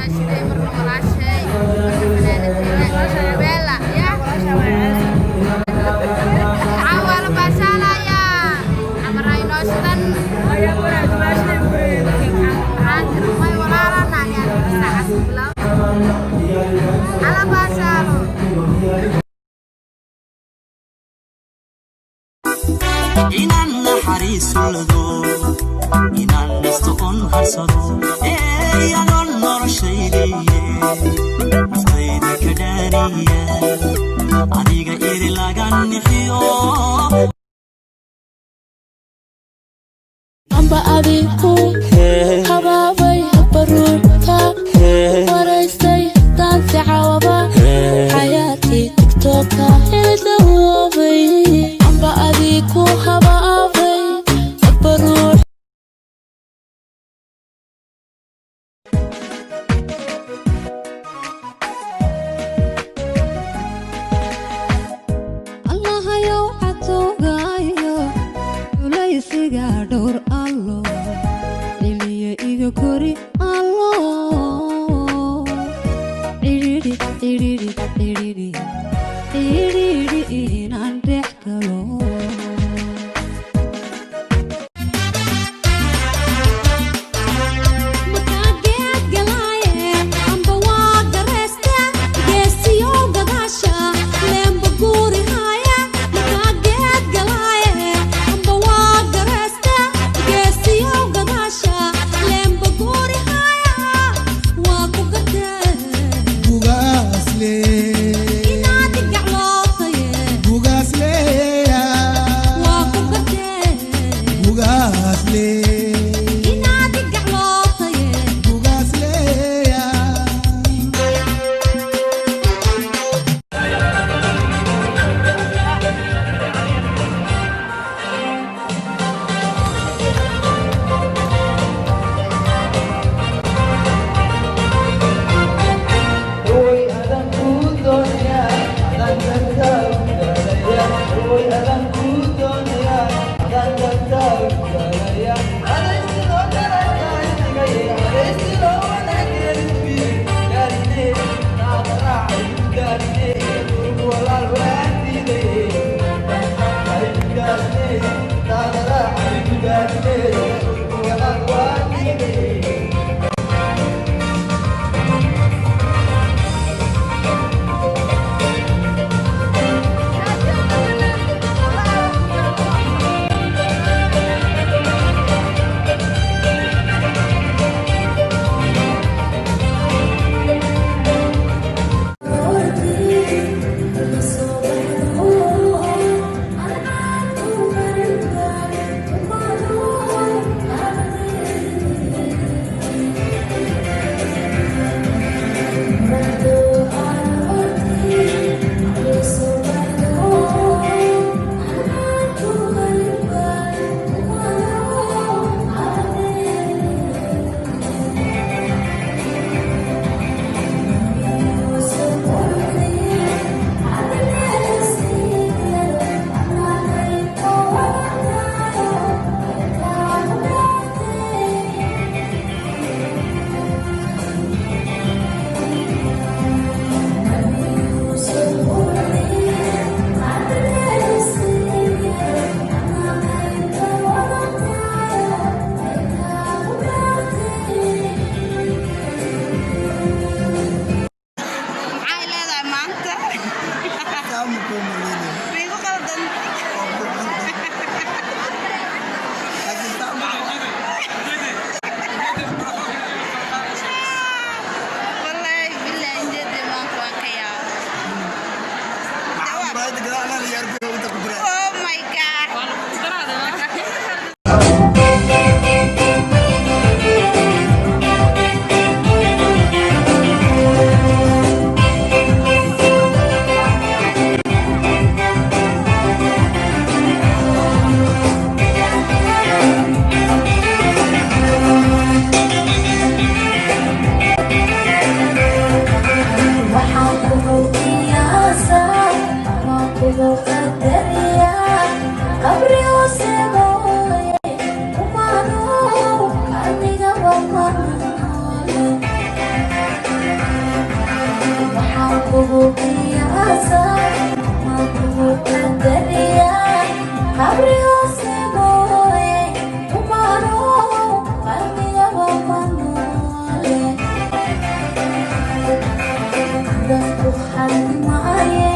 Dumaashiday, marna walaashay, marna fanaanadayda Beela ya. Waxaa waa la baashaalayaa, camaraa inoo shidan. Waxaan tiri may walaalana ani adiga saacas bilaw hala baashaalo. Inaan naxariisu lado, inaan nasto oon harsado, adoon noloshaydiye naftayda ka dhaaniya, adiga iri laga nixiyo. Amba adiku habaabay, habaruurka waraystay, daansi cawaba xayaatii TikToka ildawoobay. Amba adiku habaabay habaruur. Allahayow cadowgaayo culaysiga dhowr, allo celiya iga kori, allo cidhidhi cidhidhi cidhidhi cidhidhi inaan dhex galo. Kugu qiyaasaa, ma kugu qadariyaa? Qabri hoose mooye kumaano, qalbigaba ma noole. Dadku xalmaaye.